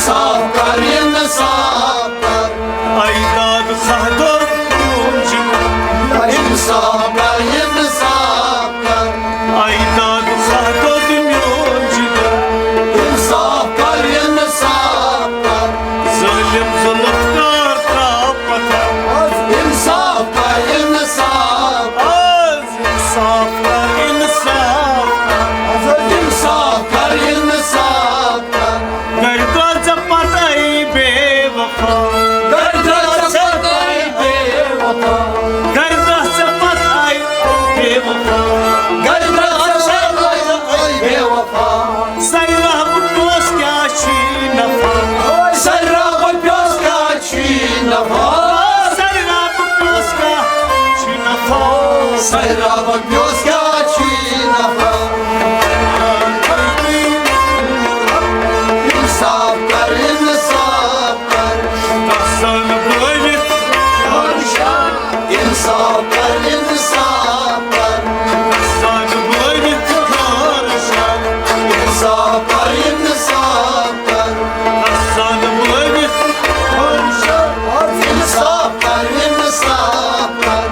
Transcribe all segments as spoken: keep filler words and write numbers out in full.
انصاف کر، انصاف کر۔ اے داد خاہ دود میون جگر۔ انصاف کر، انصاف کر۔ اے داد خاہ دود میون جگر۔ انصاف کر، انصاف کر۔ ظٲلِم ظُلُم کار ترٛاو پتھر۔ انصاف کر، انصاف۔ آز انصاف کر، انصاف کر۔ آز انصاف کر، انصاف کر۔ کر دۄہ ژےٚ پتہٕ اے بے وفا۔ کر دۄہ ژےٚ پتہٕ اے بے وفا۔ کر دۄہ ژےٚ پتہٕ اے بے وفا۔ کر دۄہ ژےٚ پتہٕ اے بے وفا۔ سرِ راہ بہٕ پیوس کیٛاہ چھی نفع۔ سرِ راہ بہٕ پیوس کیٛاہ چھی نفع۔ سرِ راہ بہٕ پیوس کیٛاہ چھی نفع۔ سرِ راہ بہٕ پیوس کیٛاہ چھی نفع۔ انصاف کر، انصاف کر۔ کسان بٲوِتھ۔ انصاف کر، انصاف کر۔ کسان بٲوِتھ۔ انصاف کر، انصاف کر۔ کسان بٲوِتھ۔ انصاف کر، انصاف کر۔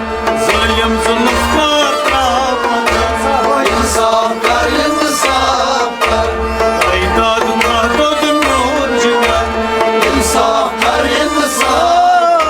ظٲلِم ظُلُم کار ترٛاو پتھر۔ انصاف کر، انصاف کر۔ اے داد خاہ دود میون جگر۔ انصاف کر، انصاف۔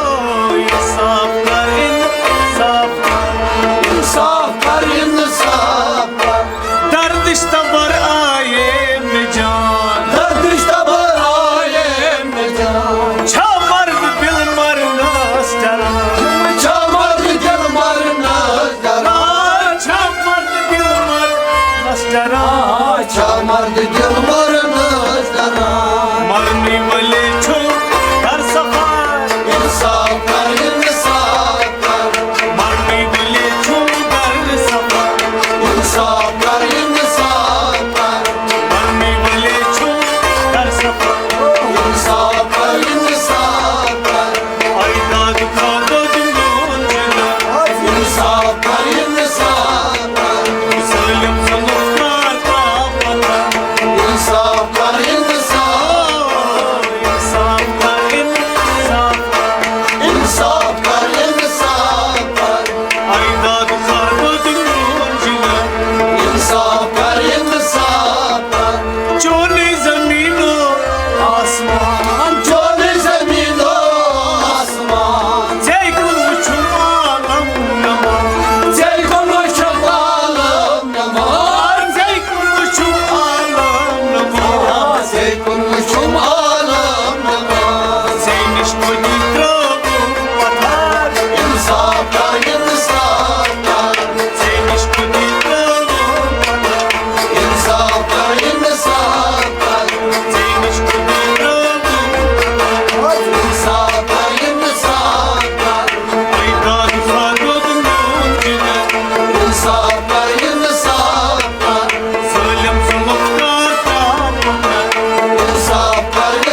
انصاف کر، انصاف کر۔ انصاف کر، انصاف کر۔ دردش تبر آیے مےٚ جان۔ دردش تبر آیے مےٚ جان۔ چھا مرد دل مرنس ڈران۔ چھا مرد دل مرنس ڈران۔ چھا مرد دل مرنس ڈران۔ چھا مرد دل مرنس ڈران۔ مرنی ولی چھو در سفر۔ انصاف کر، انصاف کر۔ مرنی ولی چھو در سفر۔ انصاف کر، انصاف کر۔ مرنی ولی چھو در سفر۔ انصاف کر، انصاف کر۔ اے داد خاہ دود میون جگر۔ انصاف کر، انصاف کر۔ ظٲلِم ظُلُم کار ترٛاو پتھر۔ انصاف کر، انصاف۔ انصاف کر، انصاف کر۔ انصاف کر، انصاف کر۔ اے داد خاہ دود میون جگر۔ انصاف کر، انصاف کر۔ چونُے زمین و آسمان۔ چونُے زمین و آسمان۔ ژے کُن وُچھُم عالم نما۔ ژے کُن وُچھُم عالم نما۔ ژے کُن وُچھُم عالم نما۔ ژے کُن وُچھُم عالم نما۔ ژے نِش کُنی ترٛٲوُم پتھر۔ انصاف کر، انصاف کر۔ ژے نِش کُنی ترٛٲوُم پتھر۔ انصاف کر، انصاف کر۔ ژے نِش کُنی ترٛٲوُم پتھر۔ انصاف کر، انصاف کر۔ اے داد خاہ دود میون جگر۔ انصاف کر، انصاف کر۔ ظٲلِم ظُلُم کار ترٛاو پتھر۔ انصاف کر،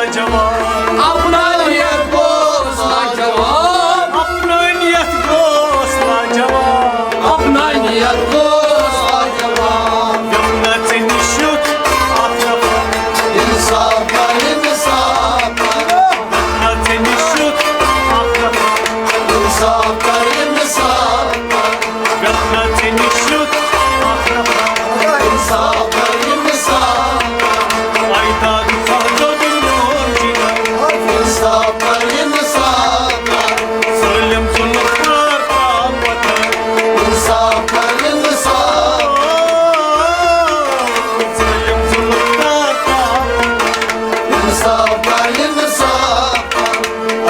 جوان۔ افغانیت گوس لاجواب۔ افغانیت گوس لاجواب۔ افغانیت گوس لاجواب۔ یِم نہ ژےٚ نِش یُتھ اکھ نفر۔ انصاف کر، انصاف کر۔ یِم نہ ژےٚ نِش یُتھ اکھ نفر۔ انصاف کر، انصاف کر۔ یِم نہ ژےٚ نِش یُتھ اکھ نفر۔ انصاف کر، انصاف کر۔ اجداد فہدو تہٕ میون جگر۔ انصاف کر، انصاف کر۔ ظٲلِم ظُلمہٕ کار ترٛاو پتھر۔ انصاف کر، انصاف۔ ظٲلِم ظُلمہٕ کار ترٛاو پتھر۔ انصاف کر، انصاف کر۔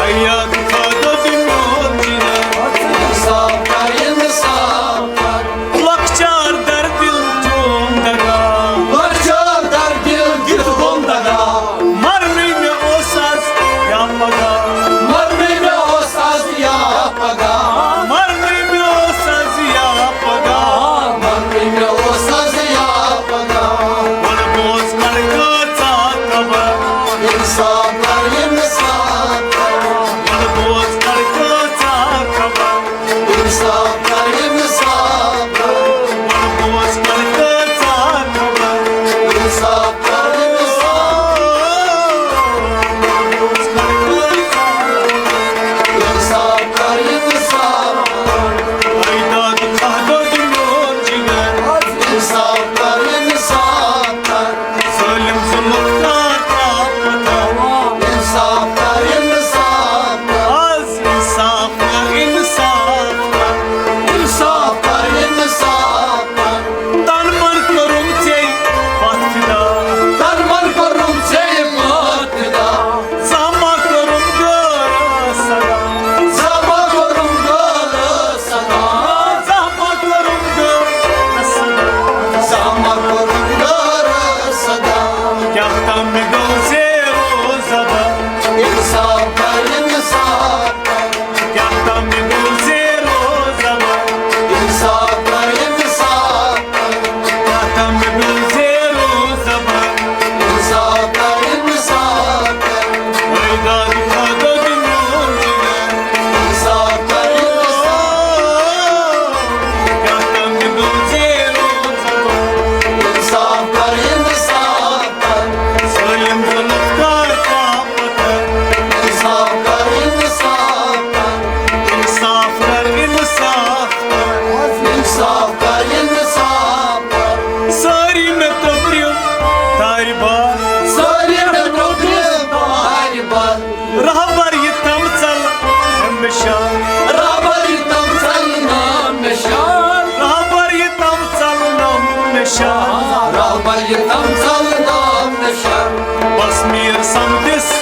اجداد فہدو تہٕ میون جگر۔ انصاف کر، انصاف کر۔ لۄکچار در دِل چوم دگا۔ لۄکچار در دِل کیُتھ گوٚم دگا۔ مرنٕے مےٚ اوس از یا پگاہ۔ مرنٕے مےٚ اوس از یا پگاہ۔ مرنٕے مےٚ اوس از یا پگاہ۔ مرنٕے مےٚ اوس از یا پگاہ۔ وَلہٕ بوز کر کۭژاہ خبر۔ انصاف کر، انصاف کر۔ وَلہٕ بوز کر کۭژاہ خبر۔ انصاف کر، انصاف کر۔ وَلہٕ بوز کر کۭژاہ خبر۔ انصاف کر، انصاف۔ وَلہٕ بوز کر کۭژاہ۔ انصاف کر، انصاف کر۔ اجداد فہدو تہٕ میون جگر۔ انصاف کر، انصاف کر۔ ظٲلِم ظُلمہٕ کار ترٛاو پتھر۔ انصاف کر، انصاف کر۔ از انصاف کر، انصاف کر۔ انصاف کر، انصاف کر۔ تن من کوٚرُم ژےٚ پتھ فدا۔ تن من کوٚرُم ژےٚ پتھ فدا۔ زانٛہہ ما کوٚرُم غٲر صدا۔ زانٛہہ ما کوٚرُم غٲر صدا۔ زانٛہہ ما کوٚرُم غٲر صدا۔ زانٛہہ ما کوٚرُم غٲر صدا۔ کیٛاہ تام مےٚ گوٚو زیرو زبر۔ انصاف کر، انصاف کر۔ کیٛاہ تام مےٚ گوٚو زیرو زبر۔ انصاف کر، انصاف کر۔ کیٛاہ تام مےٚ گوٚو زیرو زبر۔ انصاف کر، انصاف کر۔ اجداد فہدو تہٕ میون جگر۔ انصاف کر، انصاف۔ کیٛاہ تام مےٚ گوٚو زیرو زبر۔ انصاف کر، انصاف کر۔ ظٲلِم ظُلمہٕ کار ترٛاو پتھر۔ انصاف کر، انصاف کر۔ انصاف کر، انصاف کر۔ انصاف کر، انصاف کر۔ سٲری مےٚ ترٛوٚپرِم دارِ بار۔ سٲری مےٚ ترٛوٚپرِم دارِ بار۔ رہبر یہِ تمثل نام نشان۔ رہبر یہِ تمثل نام نشان۔ رہبر یہِ تمثل نام نشان۔ رہبر یہِ تمثل نام نشان۔ بس میر سمدِس